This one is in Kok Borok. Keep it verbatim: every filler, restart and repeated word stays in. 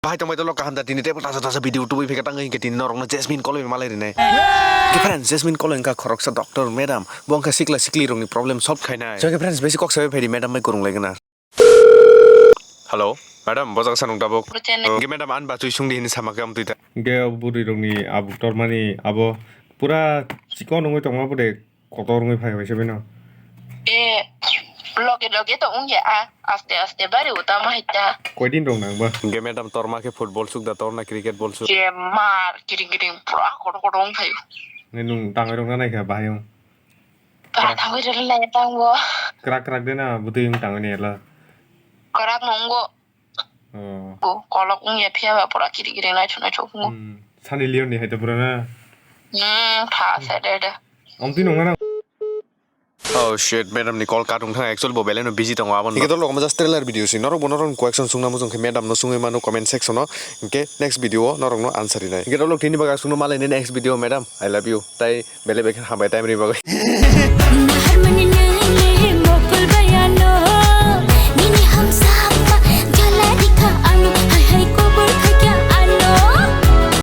Bahai tongbai tolo kaham da tini tebo taja taja video tubui phika tangwi hinkhe tini norokno Jasmine Koloi malai rinai. Ke friends, Jasmine Koloi wngkha khoroksa doctor madam. Bo wngkha sikla sikli rokni problem solve khainai. So ke friends, besi kok sabai phaidi madam bai kurung lai gana. Hello, madam, bojak sanung tabuk. Bujene. Ke madam an bachwi sungdi hini sama ke amtwi ta. Ke buri rokni abuk tormani abo pura chikon wngwi tongma bude. Kotor wngwi phai bai se bino. E, loge loge to wngya a, aste aste bari uta ma hai ta. Koidin rok nang ba? Hingke madam torma khe football suk da torna cricket ball suk. Je mar kiring kiring pura kotor kotor wng phaio. Nai nung tangwi rok na nai kha bahai wng. Ba tangwi rok nai tang bo. Krak krak de na bwtwi wng tangwi ni ela. Krak nung bo. Oh. Bo kolok wngya phiya ba pura kiri kiri naithok naithok wngmo. Hmm. Sunny Leone ni hai to pura na? Hmm, tha se de de. Amtwi nung na. Oh shit, madam ni call cut wngthang, actually bo belai no busy tongo abo. Ike to logo just trailer video si norok bo norok question sungna mujung khe madam no sungwi mano comment section o, hingke next video o norok no answer rinai. Ike to lok tini baga sungno malai ni next video madam, I love you. Tai belai belai khe hambai time ri bagwi.